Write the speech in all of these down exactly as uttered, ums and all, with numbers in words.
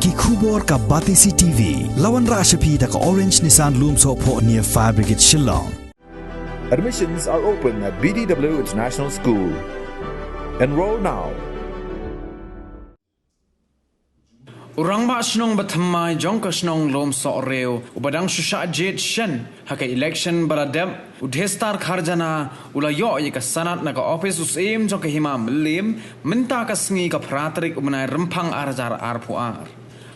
Ki khubor ka Batesi T V, la wanrah sha phi da ka Orange Nissan Lumsohphoh near Fire Brigade Shillong. Admissions are open at B D W International School. Enroll now. U rangbah shnong ba thymmai jong ka shnong Lumsohrew, uba dang shu shah jied shen ha ka election ba la dep, u Dhistar Kharjana, u la ïoh ïa ka sanad na ka ophis u syiem jong ka Hima Mylliem mynta ka sngi ka phra tarik u bnai Rymphang ar hajar arphew ar.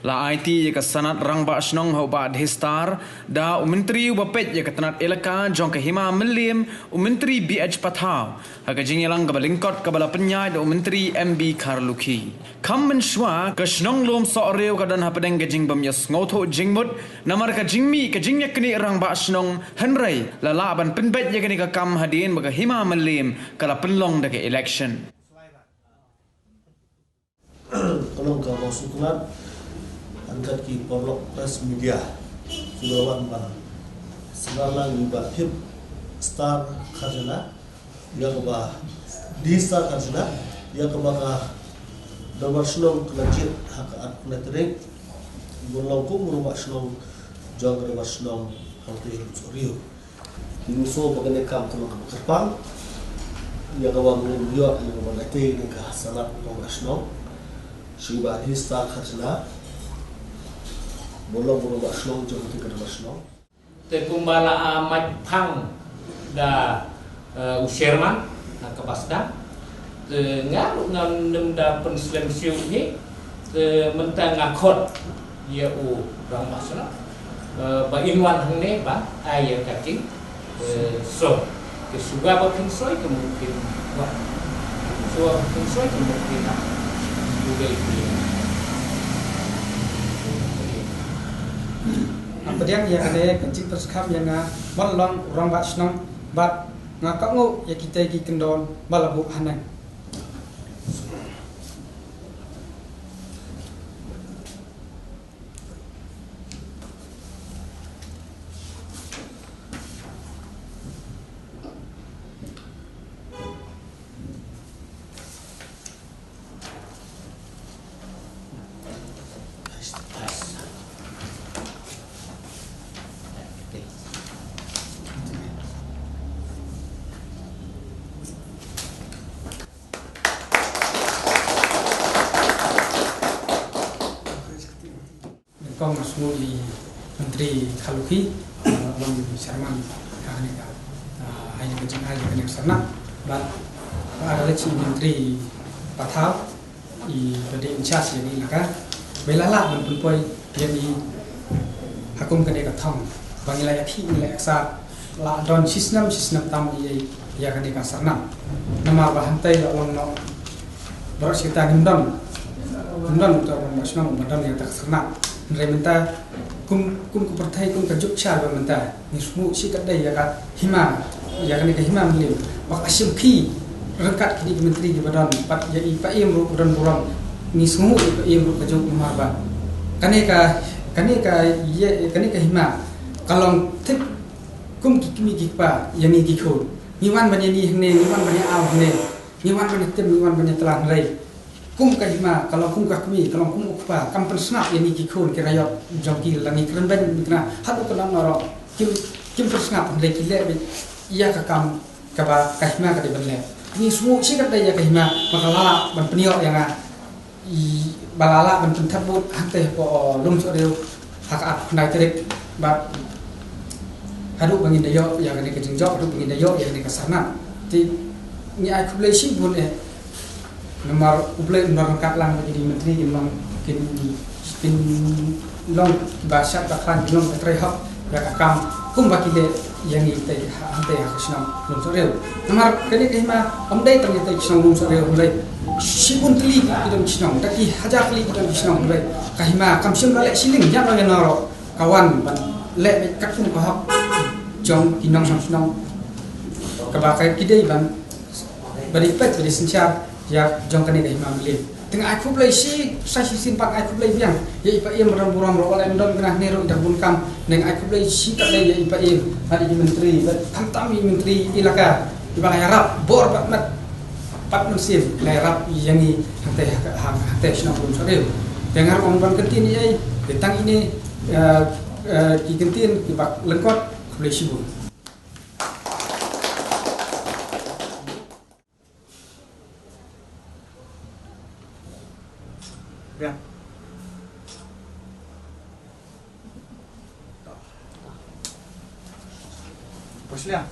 La aiti ïa ka sanad rangbah shnong ha u Bah Dhistar da u Myntri uba peit ïa ka tnat elaka jong ka Hima Mylliem, u Myntri B H Pathaw, ha ka jingïalang kaba lyngkot kaba la pynïaid da u Myntri M B Kharlukhi. Kham mynshuwa, ka shnong Lumsohrew ka don hapdeng ka jingbym ïasngewthuh jingmut namar ka jingmih ka jingïaknieh rangbah shnong, hynrei la lah ban pynbeit ïa kane ka kam hadien ba ka Hima Mylliem ka la pynlong da ka election. Ka long kaba sngewtynnat ryngkat ki paralok press media, ki ba la wan ban sngewbha lang ïa i Bah Dhistar Kharjana, ïa kaba Dhistar Kharjana, ïa kaba ka dorbar shnong ka la jied ha ka arphew tarik, ban long kum u rangbah shnong jong ka dorbar shnong hangtei Lumsohrew. Ngi sngewbha ba kane ka kam ka long kaba kyrpang, ïa kaba ngin ïoh ïa kaba ngi tei ïa ka sanad rangbah shnong sha i Bah Dhistar Kharjana, ban long u rangbah shnong jong ka dorbar shnong. Te kumba la, ah, mait phang da, eh, u chairman, ah, kaba sdang. Te nga ruh ngam nym da pynslem shuh hi. Te mynta nga khot ïa u rangbah shnong, eh, ba in wan hangne ba ai ïa ka jing, eh, soi. Te shuwa ba phin soi te mut phin wan. Shuwa ba phin soi te mut phin wan. U dei phi. Nga pdiang ïa kane ka jingpyrshah ïa nga ban long u rangbah shnong bad nga kohnguh ïa kita ki kyndon ba la buh haneng. Nyngkong nga sngewbha ïa i Myntri Kharlukhi, uh, long chairman ha kane ka, uh, ai ka jingai ïa kane ka sarna. Bad, uh, ba ar lei i Myntri Pathaw, i ba dei in charge ïa kane ka. Ba la lah ban pynpoi ïa ngi ha kum kane ka thong ba ngi la ïakhih ngi la ïaksad. La don shisnem shisnem tam ïa, ïa kane ka sarna. Namar ba hangtei la long noh baroh shi katta ngim don, ngim don uta u rangbah shnong ba don ïa kata ka sarna. Hynrei mynta kum, kum ka pyrthei, kum ka juk shai ba mynta, ngi sngewsih katdei ïa ka hima, ïa kane ka Hima Mylliem ba ka shim ki ryngkat kine ki myntri kiba don, bad ïa i Paiem ruh ba don burom. Ngi sngewsih ïa i Paiem ruh ka juk namar ba kane ka, kane ka, ïa kane ka hima ka long tip kum ki kmie ki kpa ïa ngi ki khun. Ngi wan ban ïa ni hangne, ngi wan ban ïa aw hangne, ngi wan ban ïa tim, ngi wan ban ïa tlang, hynrei kum ka hima ka long kum ka kmie, ka long kum u kpa, kam pynsngap ïa ngi ki khun ki raiot jong ki, la ngi kren beiñ ngi kren haduh ka nang naro, kim, kim pynsngap, hynrei ki leh beit ïa ka kam kaba ka hima ka dei ban leh. Ngi sngewsih katdei ïa ka hima ba ka la lah ban pynïoh ïa nga. I ba la lah ban pynthep vote hangtei hapoh Lumsohrew ha ka arphew khyndai tarik, bad haduh ba ngin da ïoh ïa kane ka jingjop, haduh ba ngin da ïoh ïa kane ka sarna. Te ngi ai khublei shibun eh. Namar U Blei un don ryngkat lang bad kine ki myntri, kin long, kin, kin long ba shad ba khlaiñ, kin long ba trei hok ïa ka kam kumba ki leh ïa ngi tei ha, hangtei ha ka shnong Lumsohrew. Namar kane ka hima kam dei tang ïa tei ka shnong Lumsohrew, hynrei shibun tylli ki don ki shnong, da ki hajar tylli ki don ki shnong, hynrei ka hima kam shym la leh shilliang ïa no ïa no ruh, ka wan ban leh beit katkum ka hok jong ki nongshong shnong, kaba ka, ki dei ban, ba dei peit, ba dei synshar ïa jong kane ka Hima Mylliem. Te nga ai khublei shi, sa shisien pat nga ai khublei biang ïa i Paiem ba don burom ruh, wat la ym don kane hangne ruh, i da bun kam, ne nga ai khublei shi katdei ïa i Paiem bad i Myntri, bad khamtam i Myntri Elaka, iba la ïarap bor bad met, bad mynsiem, la ïarap ïa ngi hangtei ha, ha, hangtei shnong Lumsohrew. Te nga ruh ngam ban kyntien ei ei, te tang ine, eh, eh, ki kyntien kiba lyngkot, khublei shibun. Biang. Poi sliang.